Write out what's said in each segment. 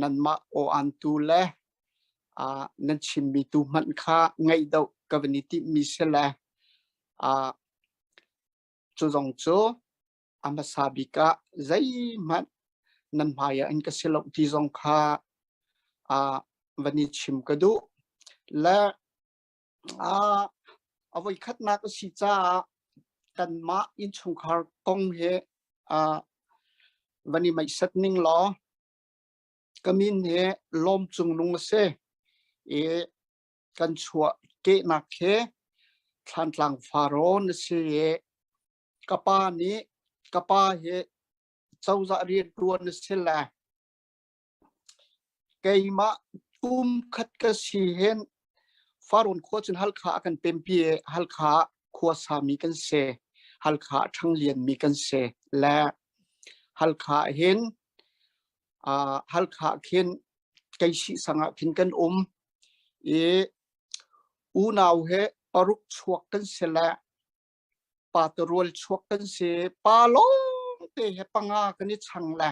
Nanmah aw-aan tu le nan chimmi tu hmanh kha ngaih deuh ka van i timhmi si le cu zong cu a hmasa bik ah zeihmanh nan hmai ah in ka si lo ti zong kha van i chim ka duh. Le a voikhatnak a si caah kanmah innchungkhar kong he van i meihsat ning law ka min hi Lawm Cung Nung a si i kan chuah kehnak hi Thlantlang Farawn a si i ka pa nih ka pa hi cozah rianṭuan a si le Keimah kum khat ka si hin Farrawn khua cun Halkha a kan pempi i Halkha khua sami kan si. Halkha a ṭhanglianmi kan si. Le Halkha hin Halkha khin Keisih sang ah khin kan um i unau he paruk chuak kan si le pa tarual chuak kan si. Pa lawngte he panga kan i chang le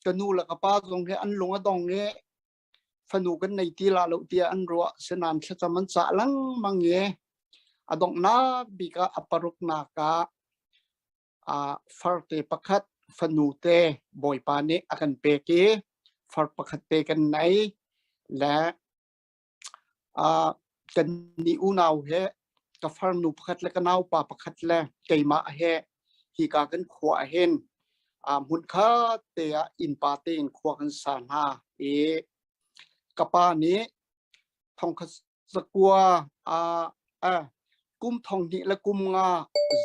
ka nu le ka pa zong hi an lung a dong i fanu kan nei ti la lo tiah an ruah. Sinain thlacam an cah lengmang i a donghnak bik ah a paruknak ah farte pakhat fanu te Bawipa nih a kan pek i far pakhat te kan nei le Kan nih unau he ka farnu pakhat le ka naupa pakhat le keimah he hika kan khua ah hin hmunkhat te ah innpa tein khua kan sa hna i ka pa nih thongkhat zakua kum thong hnih le kum nga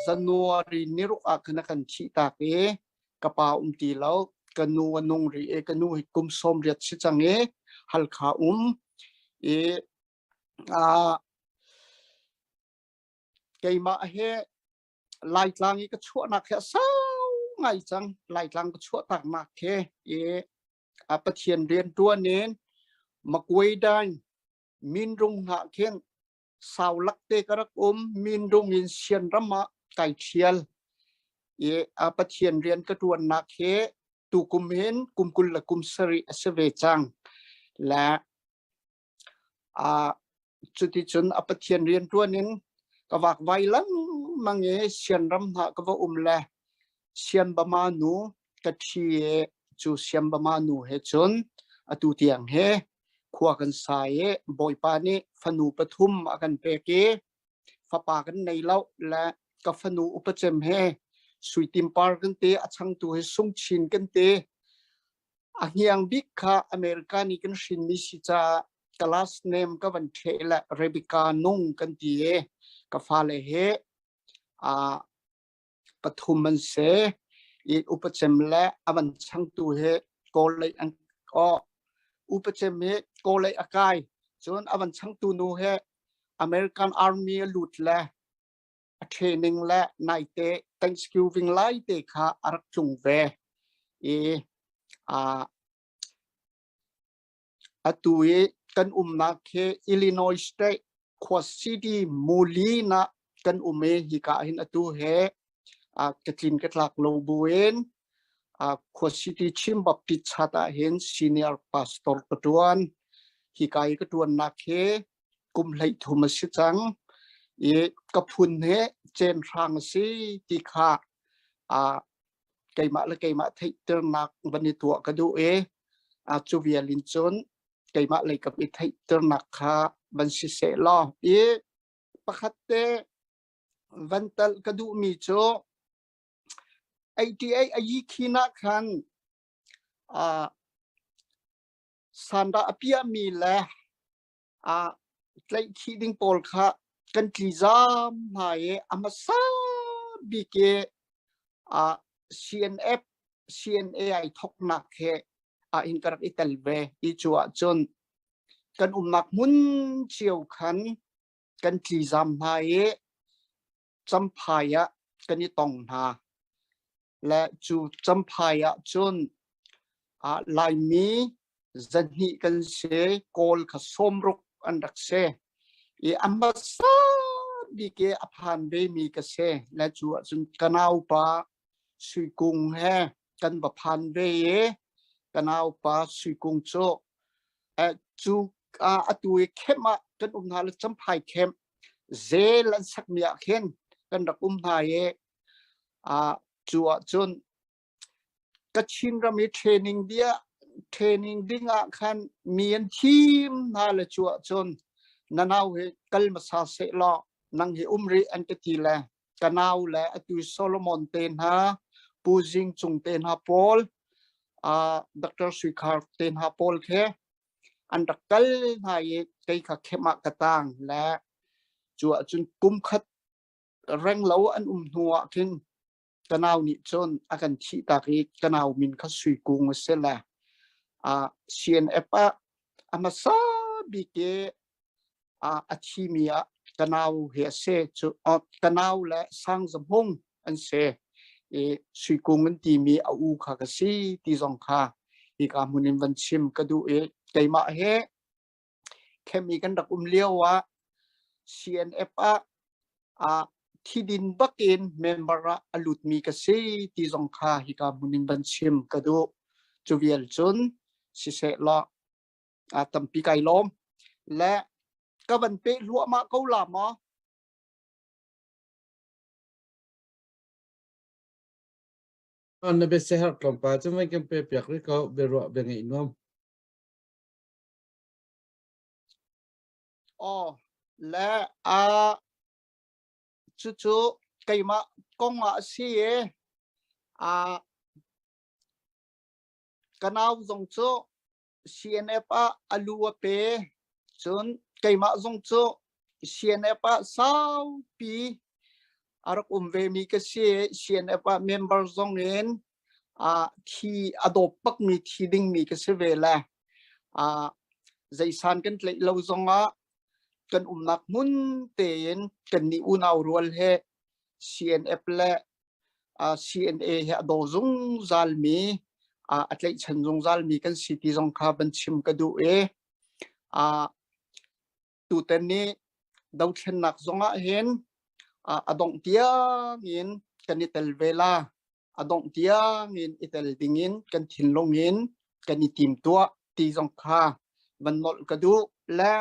January ni ruk ah khan a kan thih tak i ka pa um ti lo. Ka nu a nung rih i ka nu hi kum 80 si cang i Halkha um i keimah he Laitlang i ka chuahnak hi a sau ngai cang. Laitlang ka chuah taknak he i a Pathian rian ṭuan in Makuai Minrung hna khin sau lak te ka rak um. Minrung in Sian ram ah kai ṭhial i a Pathian rian ka ṭuannak hi tukum hin kum 27 a si ve cang. Le cuticun a Pathian rian ṭuan in ka vakvai lengmang i Sian ram hna ka va um le Sian Bama nu ka ṭhi i cu Sian Bama nu he cun atu tiang he khua kan sa i Bawipa nih fanu pathum a kan pek i fapa kan nei lo. Le ka fanu upacem he Suitim Par kan ti, a changtu he Sungchin kan ti. A hniang bik kha America nih kan hrinmi si caah ka last name ka van ṭheh le Rebecca Nung kan ti i ka fale he pathum an si i upacem le a van changtu he kawl lei an oh upacem he kawl lei a kai, cun a van changtu nu he American Army a lut le a training le naite Thanksgiving lai te kha a rak tlung ve i atu i kan umnak hi Illinois State khua city Moline ah kan um i hika hin atu he ka tlin ka tlak lo buin khua city Chin Baptist chat ah hin senior pastor ka tuan. Hika i ka tuannak hi kum 13 a si cang i ka phun he cen hrang a si ti kha keimah le keimah theihternak van i tuah ka duh i cu vial in cun keimah lei kam i theihternak kha van si seh law i pakhat te van tal ka duhmi cu 88 ayi khin ah khan sanda a piahmi le tlaihkhih ding pawl kha kan tlizam hna i a hmasa bik i CNF CNA ai thoknak he ah hin ka rak i tel ve i cu ahcun kan umnak hmun cio khan kan tlizam hna i Champhai ah kan i tong hna. Le cu Champhai ah cun Laimi 200 kan si, Kawl kha 60 an rak si. I a hmasa bik i a phan vemi ka si. Le cu ahcun ka naupa Sui Kung he kan va phan ve i ka naupa Sui Kung cu cu atu i camp ah kan um hna le Champhai camp zel an sakmi ah khin kan rak um hna i cu ahcun Kachin ram i training dia training ding ah khan mi an thim hna le cu ahcun na nau hi kal hmasa seh law nang hi um rih an ka ti le ka nau le atu Solomon te hna Pu Zing Cung te hna pawl Dr. Sui Khar te hna pawl khe an rak kal hna i kei kha khem ah ka tang le cu ahcun kum khat reng lo an um hnu ah khin ka nau nih cun a kan thih tak i ka nau min kha Sui Kung a si le CNF ah a hmasa bik i a thimi ah ka nau hi a si cu ka nau le Sang Za Hmung an si i Sui Kung an timi a u kha ka si ti zong kha hika hmun in van chim ka duh i keimah he Khemi kan rak um lio ah CNF ah thidin bakin member ah a lutmi ka si ti zong kha hika hmun in van chim ka duh. Cu vial cun siseh law tampi kai lawm. Le ka van peh hluahmah ko la maw? Na biaseherh tlawmpal cu van kan pe piak rih ko biaruah bia ngeih nuam. Aw, le a cucu keimah kong ah a si i a ka nau zong cu CNF ah a lu a pe. Cun keimah zong cu CNF ah saupi a rak um vemi ka si i CNF ah member zong in thi a dawp bakmi thi dingmi ka si ve le zeisan kan tlaih lo zongah kan umnak hmun tein kan nih unau rual he CNF le CNA he a daw zungzal mi a tlaihchan zungzal mi kan si ti zong kha van chim ka duh i tutan ni dothlennak zongah hin a dongh tiangin kan i tel ve la. A dongh tiangin i tel dingin kan thinlung in kan i timtuah ti zong kha van nolh ka duh le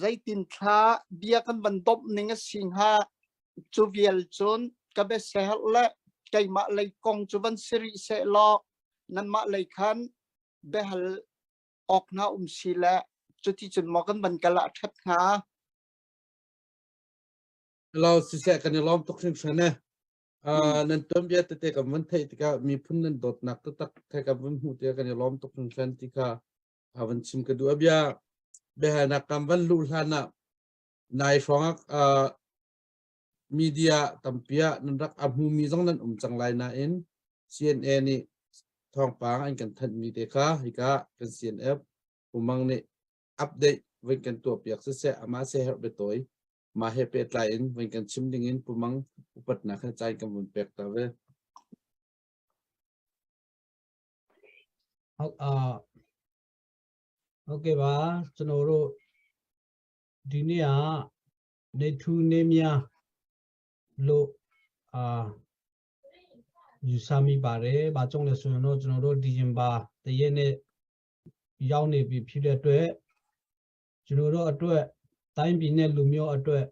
zeitin thla bia kan van domh ning a si hnga cu vial cun ka biaseherh le keimah lei kong cu van si rih seh law nanmah lei khan biahal awk hna um si le cuti cun maw kan van kal ah ṭhat hnga? Hello, siseh kan i lawm tuk hringhran eh. Nan tuanbia tete kan van theih tikah miphun nan dawtnak taktak the kan van hmuh tikah kan i lawm tuk hringhran ti kha van chim ka duh. A bia biahalnak kan van luh hlan ah nai hrawng ah media tampi ah nan rak a hmumi zong nan um cang lai nain CNA nih thawngpang an kan thanhmi te kha hika kan CNF Umang nih update van kan tuahpiak siseh amah siaherh biatawi mah he pehtlai in van kan chim ding in Pumang upatnak he caan kan vun pek ta ve. ဟုတ်ကဲ့ပါကျွန်တော်တို့ဒီနေ့ကနေထူးနေများလို့အာယူဆမိပါတယ်။ဘာကြောင့်လဲဆိုရင်တော့ကျွန်တော်တို့ဒီရင်ပါတရက်နဲ့ရောက်နေပြီဖြစ်တဲ့အတွက်ကျွန်တော်တို့အတွက်တိုင်းပြည်နဲ့လူမျိုးအတွက်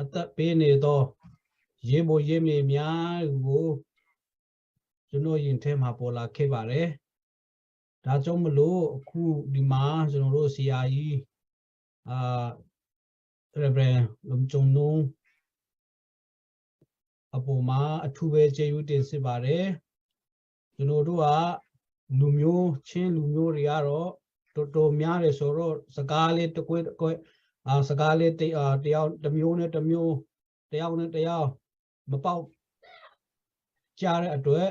အသက်ပေးနေသောရေမိုရေမြေများကိုကျွန်တော်ရင်ထဲမှာပေါ်လာခဲ့ပါတယ်။ဒါကြောင့်မလို့အခုဒီမှာကျွန်တော်တို့ဆရာကြီးအာ Reverend လုံကျုံနုံအပေါ်မှာအထူးပဲကျေးဇူးတင်စစ်ပါတယ်ကျွန်တော်တို့ကလူမျိုးချင်းလူမျိုးတွေကတော့တော်တော်များတယ်ဆိုတော့စကားလေးတကွဲတကွဲအာစကားလေးတယောက်တစ်မျိုးနဲ့တစ်မျိုးတယောက်နဲ့တယောက်မပေါက်ကြားတဲ့အတွက်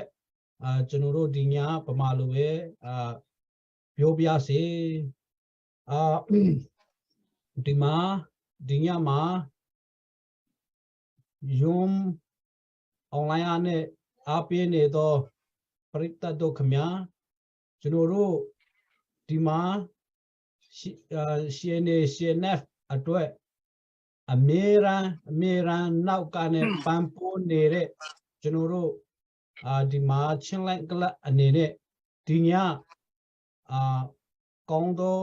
အာကျွန်တော်တို့ဒီညပမာလိုပဲအာပြောပြစေအာဒီမှာဒီညမှာယုံ online အားနဲ့အားပေးနေသောပရိသတ်တို့ခမညာကျွန်တော်တို့ဒီမှာ CNA CNF အတွက် အမြဲတမ်းအမြဲတမ်းနောက်ကနေပံပိုးနေတဲ့ကျွန်တော်တို့အာဒီမှာချင်းလိုက်ကလပ်အနေနဲ့ဒီညအာကောင်းသော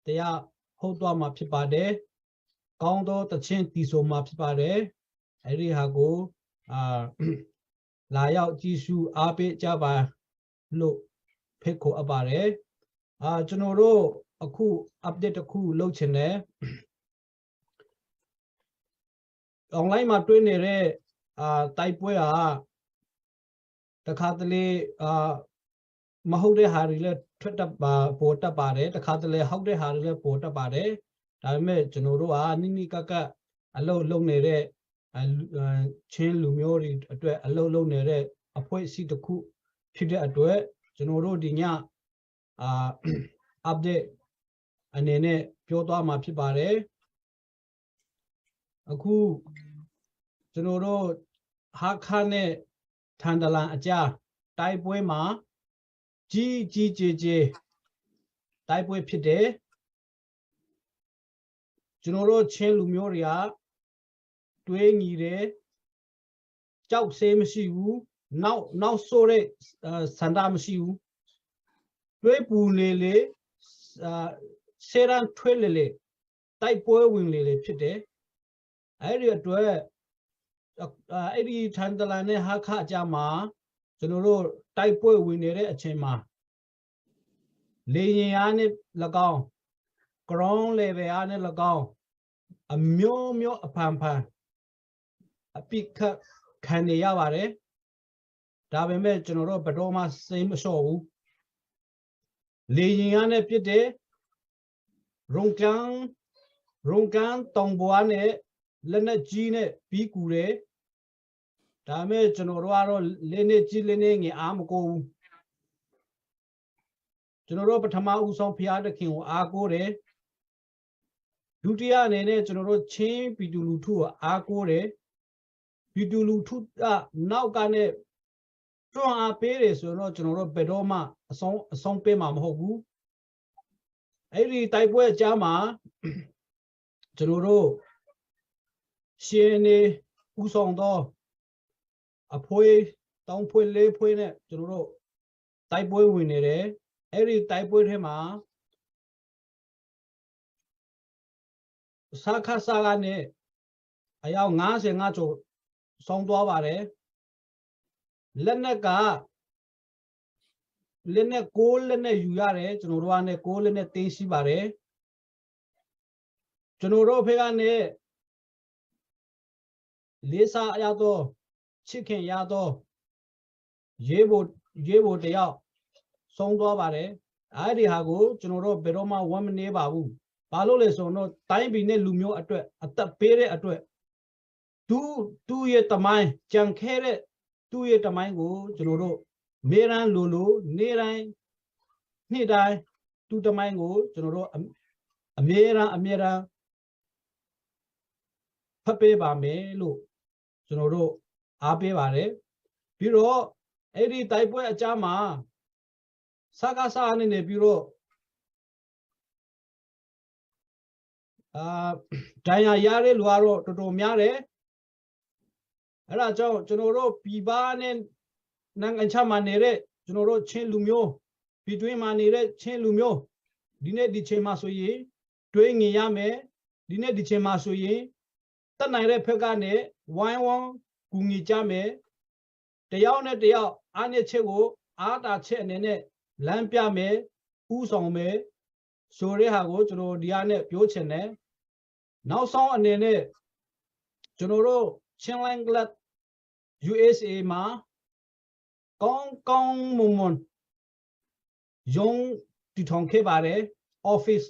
တရားဟုတ်သွားမှာဖြစ်ပါတယ်ကောင်းသောတခြင်းတည်ဆိုမှာဖြစ်ပါတယ်အဲ့ဒီဟာကိုအာလာရောက်ကြည့်ရှုအားပေးကြပါလို့ဖိတ်ခေါ်အပ်ပါတယ်အာကျွန်တော်တို့အခု update တစ်ခုလုပ်ချင်တယ် online မှာတွေ့နေတဲ့အာတိုက်ပွဲဟာတခါတလေအာမဟုတ်တဲ့ဟာတွေလည်းထွက်တတ်ပါပေါ်တတ်ပါတယ်တခါတလေဟုတ်တဲ့ဟာတွေလည်းပေါ်တတ်ပါတယ်ဒါပေမဲ့ကျွန်တော်တို့ဟာနိနိကကကအလုပ်လုပ်နေတဲ့ချင်းလူမျိုးတွေအတွက်အလုပ်လုပ်နေတဲ့အဖွဲ့အစည်းတစ်ခုဖြစ်တဲ့အတွက်ကျွန်တော်တို့ဒီညအာ update အနေနဲ့ပြောသွားမှာဖြစ်ပါတယ်အခုကျွန်တော်တို့ဟာခါနဲ့ထန်တလန်အကြားတိုက်ပွဲမှာကြီးကြီးကျယ်ကျယ်တိုက်ပွဲဖြစ်တယ်ကျွန်တော်တို့ချင်းလူမျိုးတွေကတွေးညီတယ်ကြောက်စေးမရှိဘူးနောက်နောက်ဆိုးတဲ့ဆန္ဒမရှိဘူးတွေးပူနေလေဆေရန်ထွေးလေလေတိုက်ပွဲဝင်လေလေဖြစ်တယ်အဲ့ဒီအတွက်အဲ့ဒီထန်တလန်နဲ့ဟာခအကြမှာကျွန်တော်တို့တိုက်ပွဲဝင်နေတဲ့အချိန်မှာလေရင်အားနဲ့၎င်း ground level အားနဲ့၎င်းအမျိုးမျိုးအဖန်ဖန်အပိခတ်ခံနေရပါတယ်ဒါပေမဲ့ကျွန်တော်တို့ဘယ်တော့မှစိတ်မလျှော့ဘူးလေရင်အားနဲ့ပြစ်တယ်ရုံကန်ရုံကန်တောင်ဘွားနဲ့လက်နဲ့ကြီးနဲ့ပြီးကူတယ်ဒါမဲ့ကျွန်တော်တို့ကတော့လင်းနေကြီးလင်းနေငင်အားမကိုဘူးကျွန်တော်တို့ပထမဦးဆုံးဖျားသခင်ကိုအားကိုးတယ်ဒုတိယအနေနဲ့ကျွန်တော်တို့ချင်းပီတူလူထုကိုအားကိုးတယ်ပီတူလူထုကနောက်ကနေတွန်းအားပေးတယ်ဆိုတော့ကျွန်တော်တို့ဘယ်တော့မှအဆုံးအဆုံးပေးမှာမဟုတ်ဘူးအဲ့ဒီတိုက်ပွဲအကြားမှာကျွန်တော်တို့ရှင်နေဥဆောင်တော့အဖွေးတောင်းဖွေးလေးဖွေးနဲ့ကျွန်တော်တို့တိုက်ပွဲဝင်နေတယ်အဲ့ဒီတိုက်ပွဲထဲမှာစာခါစာကနေအယောက်55ကျော်ဆောင်းသွားပါတယ်လက်နက်ကလက်နဲ့6လက်နဲ့ယူရတယ်ကျွန်တော်တို့ကနဲ့6လက်နဲ့တင်းရှိပါတယ်ကျွန်တော်တို့ဖေကနေလေးစားရတော့ချစ်ခင်ရတော့ရေးဖို့ရေးဖို့တယောက်ဆုံးသွားပါတယ်အဲ့ဒီဟာကိုကျွန်တော်တို့ဘယ်တော့မှဝမ်းမနေပါဘူးဘာလို့လဲဆိုတော့တိုင်းပြည်နဲ့လူမျိုးအတွက်အသက်ပေးတဲ့အတွက်သူသူ့ရဲ့တမိုင်းကြံခဲတဲ့သူ့ရဲ့တမိုင်းကိုကျွန်တော်တို့မေရန်လိုလိုနေတိုင်းနေ့တိုင်းသူ့တမိုင်းကိုကျွန်တော်တို့အမြဲတမ်းအမြဲတမ်းဖတ်ပေးပါမယ်လို့ကျွန်တော်တို့အားပေးပါတယ်ပြီးတော့အဲ့ဒီတိုက်ပွဲအကြားမှာစကားစားအနေနဲ့ပြီးတော့အာဒဏ်ရာရတဲ့လူကတော့တော်တော်များတယ်အဲ့ဒါကြောင့်ကျွန်တော်တို့ပြည်ပနဲ့နိုင်ငံခြားမှာနေတဲ့ကျွန်တော်တို့ချင်းလူမျိုးပြည်တွင်းမှာနေတဲ့ချင်းလူမျိုးဒီနေ့ဒီချိန်မှာဆိုရင်တွေးငင်ရမယ်ဒီနေ့ဒီချိန်မှာဆိုရင်တက်နိုင်တဲ့ဖက်ကနေဝိုင်းဝန်းကူညီကြမယ်တယောက်နဲ့တယောက်အားနဲ့ချက်ကိုအားတာချက်အနေနဲ့လမ်းပြမယ်ဥဆောင်မယ်ဆိုတဲ့ဟာကိုကျွန်တော်ဒီဟာနဲ့ပြောချင်တယ်နောက်ဆုံးအနေနဲ့ကျွန်တော်တို့ချင်းလိုင်းကလပ် USA မှာကောင်းကောင်းမွန်မွန်ရုံးတည်ထောင်ခဲ့ပါတယ် office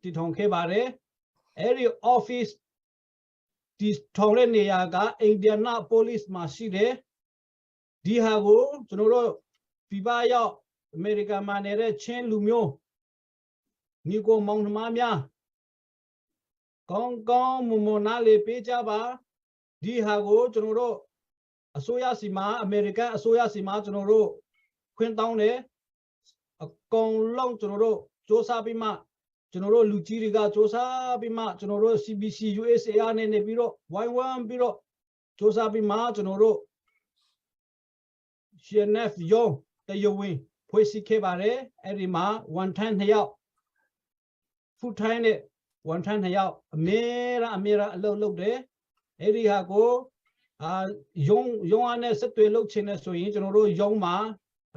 တည်ထောင်ခဲ့ပါတယ်အဲ့ဒီ office တည်ထောင်တဲ့နေရာက Indianapolis မှာရှိတယ်ဒီဟာကိုကျွန်တော်တို့ပြပရောက်အမေရိကန်မှာနေတဲ့ချင်းလူမျိုးညီကိုမောင်နှမများကောင်းကောင်းမွန်မွန်နားလေပေးကြပါဒီဟာကိုကျွန်တော်တို့အစိုးရစီမှာအမေရိကန်အစိုးရစီမှာကျွန်တော်တို့ခွင့်တောင်းတယ်အကုန်လုံးကျွန်တော်တို့စ조사ပြီးမှ ကျွန်တော်တို့လူကြီးတွေကစူးစမ်းပြီးမှကျွန်တော်တို့ CBC USA အနေနဲ့ပြီးတော့ဝိုင်းဝန်းပြီးတော့စူးစမ်းပြီးမှကျွန်တော်တို့ CNF ရုံးတရားဝင်ဖွဲ့စည်းခဲ့ပါတယ်။အဲ့ဒီမှာဝန်ထမ်းနှစ်ယောက် full time နဲ့ဝန်ထမ်းနှစ်ယောက်အမေရအမေရအလုပ်လုပ်တယ်။အဲ့ဒီဟာကိုအာရုံးရုံးအနေဆက်သွယ်လုပ်ချင်တဲ့ဆိုရင်ကျွန်တော်တို့ရုံးမှာ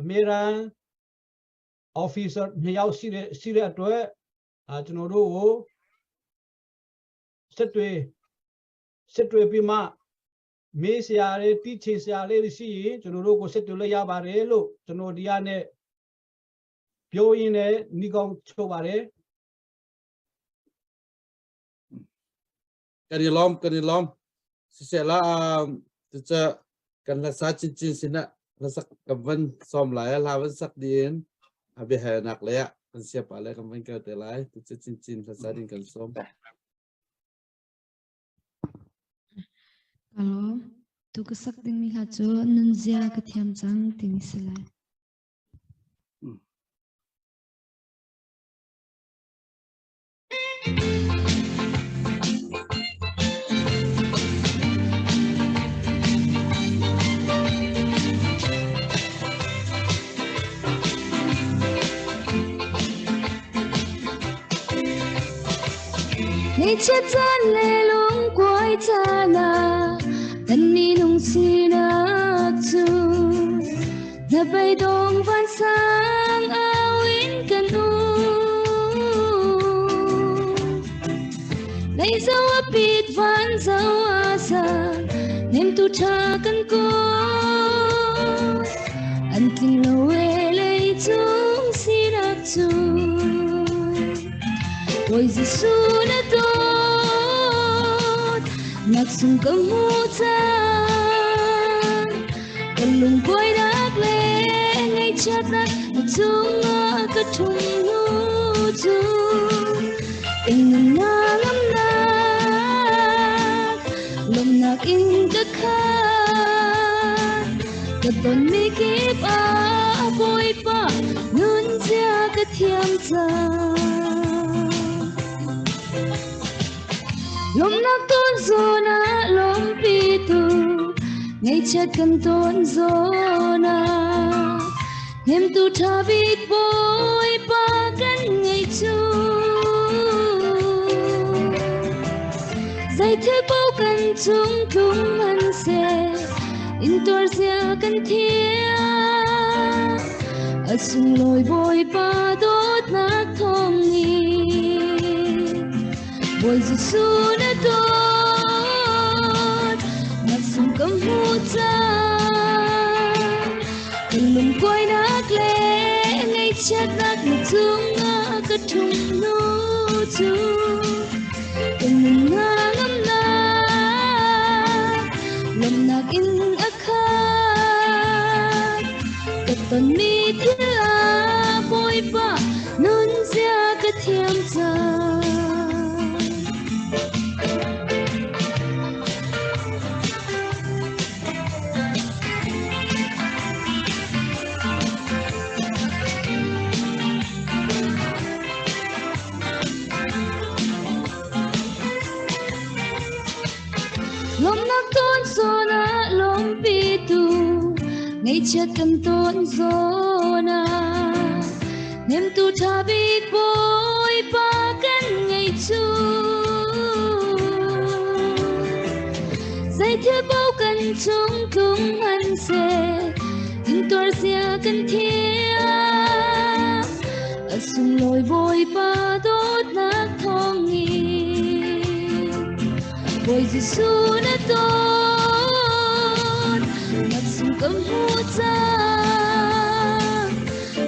အမေရန် officer နှစ်ယောက်ရှိတဲ့ရှိတဲ့အတွက်အာကျွန်တော်တို့ကိုဆက်သွယ်ဆက်သွယ်ပြီးမှမေးစရာတွေတိချင်စရာလေးတွေရှိရင်ကျွန်တော်တို့ကိုဆက်သွယ်လို့ရပါတယ်လို့ကျွန်တော်ဒီကနေ့ပြောရင်းနဲ့ညီကောင်ချုပ်ပါတယ် Kan i lawm kan i lawm siseh la cucu kan hlasa chinchin sinah hlasak kan van sawm lai hla van sak ding a biahalnak lei ah kan siapa le kan van kal te lai cucu chinchin hlasa ding kan sawm. Ka lawm. Tu ka sak dingmi hla cu nunzia ka thiam cang timi si lai. Ngaihchiat caan le lungkuai caan ah kan minung sinak cu hnabeidong vansang au in kan um. Lei zo a pit van zo a sang nemtu ṭha kan kawl. An tling lo e lei cung sinak cu. Bawi Jesuh na dawt nak sung ka hmu cang. Kan lungkuainak le ngaihchiatnak na cungah ka ṭhum hnu cu in nunnak ngamnak lawmhnak in ka khat. Ka tonmi kip ah Bawipa nunzia ka thiam cang. Lawmhnak tawn zawn ah lawmpitu ngaihchiat kan tawn zawn ah hnemtu ṭha bik Bawipa kan ngeih cu. Zeithil paoh kan cung tlung hmanhseh intuar zia kan thiam. A sunglawi Bawipa dawtnak thawng nih Bawi Jesuh na dawt nak sung ka hmu cang. Kan lungkuainak le ngaihchiatnak na cungah ka ṭhum hnu cu kan nunnak ngamnak lawmhnak in a khat. Ka tonmi thil ah Bawipa nunzia ka thiam cang. Lawmhnak tawn zawn ah lawmpitu ngaihchiat kan tawn zawn ah hnemtu ṭha bik Bawipa kan ngei cu. Zeithil paoh kan chung tlung hmanhseh intuar zia kan thiam. A sunglawi Bawipa dawtnak thawngin Bawi Jesuh na dawt nak sung ka hmu cang.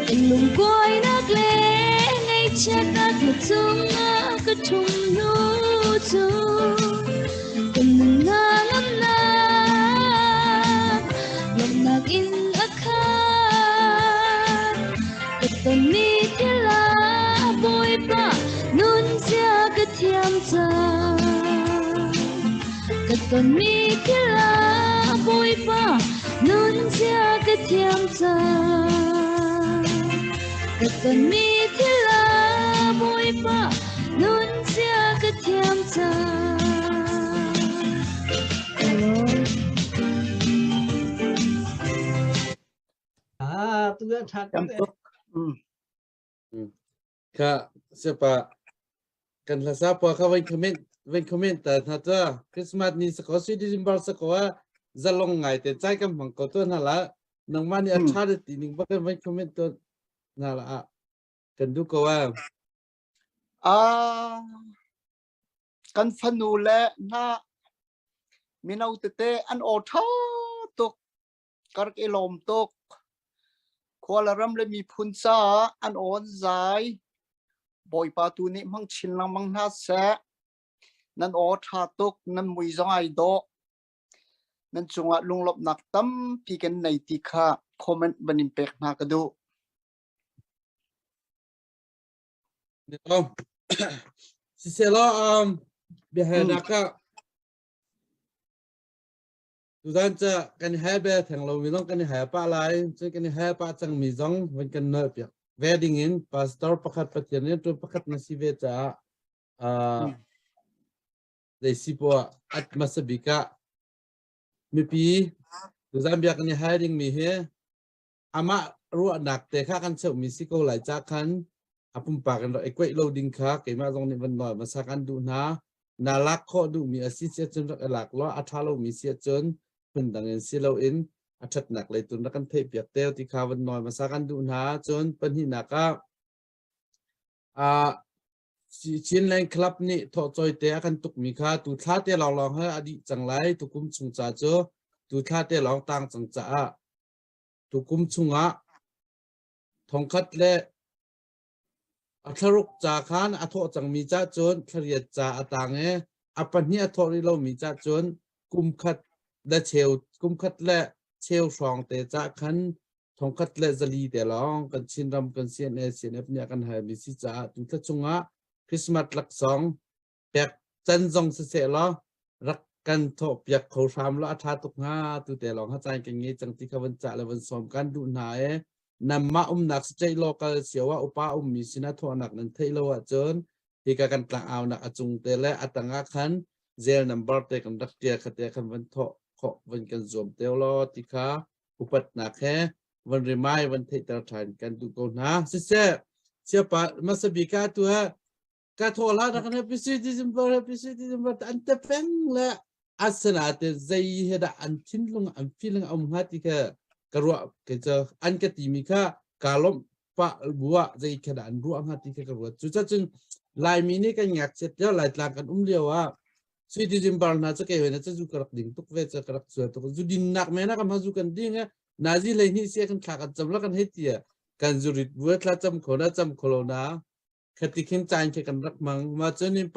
Kan lungkuainak le ngaihchiatnak na cungah ka ṭhum hnu cu kan nunnak ngamnak lawmhnak in a khat. Ka tonmi thil ah Bawipa nunzia ka thiam cang. Ka tonmi thil ah Bawipa nunzia ka thiam cang. Ka tonmi thil ah Bawipa Bawipa nun cia ka thiam cang. Ka lawm. Ah, tu ya tha Tam tuk. Kha siapa kan hlasa pa kha van comment van comment ta hna ta Christmas ni sako si December sako a zalong ngai te chai kan hmang ko to hna la nangmah nih a tha de ti ning bak van comment to hna la a kan du ko a Ah kan fanu le na mino tete an aw tha tuk ka rak i lawm tuk. Khualaram le miphun caah an awn zai. Bawipa tu nih hmang chin lengmang hna seh. Nan aw ṭha tuk, nan mui zong ai dawh. Nan cungah lunglawmhnak tampi kan nei ti kha comment van in pek hna ka duh. Siselaw um, biahalnak ah Tuzan cu kan i hal bel theng lomi zong kan i hal pah lai. Cun kan i hal pah cangmi zong van kan nolh piak ve ding in pastor pakhat Pathian rianṭuan pakhat na si ve caah uh, zei si poah at hmasa bik ah mipi tuzan bia kan i hal dingmi hi amah ruahnak te kha kan cheuhmi si ko lai ca khan a pumpak in rak i kuaih lo ding kha keimah zong nih van nawl hmasa kan duh hna. Na lak khawh duhmi a si si ahcun rak i lak law a ṭha lomi si ahcun phundang in si loin a ṭhatnak lei tun rak kan theihpiak te ti kha van nawl hmasa kan duh hna. Cun pahnihnak ah ah Chinland Club nih thawhcawi te a kan tukmi kha tu thla te lawnglawng he a dih cang lai. Tukum chung ca cu tu thla te lawng tang cang caah tukum chungah thongkhat le a thlaruk ca khan a thawh cangmi ca cun thlariat ca a tang i a pahnih a thawh rih lomi ca cun kumkhat le cheu kumkhat le cheu hrawng te ca khan thongkhat le zali te lawng kan Chinram kan CNA CNF nih a kan halmi si caah tu thla chungah Christmas laksawng pek can zong siseh law rak kan thawh piak kho hram law a ṭha tuk hnga tu te lawng ha caan kan ngei cang ti kha van cah le van sawm kan duh hna e namah umnak state local cio ah upa ummi sinah thawhnak nan theih lo ahcun hika kan tlang aunak a cung te le a tangah khan zel number te kan rak tia kha te khan van thawh khawh van kan zuam te law ti kha upatnak he van rimai van theihter ṭhan kan duh ko hna siseh siapa masabika tu ha ka thaw la rak happy sweet December happy sweet December an te peng le asana te zei he dah an thinlung an feeling a um hnga ti kha ka ruah ke cha an ka ti mi kha ka lom pa bua zei kha dah an ruah hnga ti kha ka ruat cu cha cun laimi nih kan ngakchiat lio laitlang kan um lio ah sweet December hna cha ke na cha zu ka rak ding tuk ve cha ka rak sual tuk zu din nak me na kam ha zu kan ding nazi lei ni sia kan thla kan cham la kan hei tia kan zu rit bua thla cham kho na cham kho lo na khati khin caan khi kan rak hmang. Mah cun in.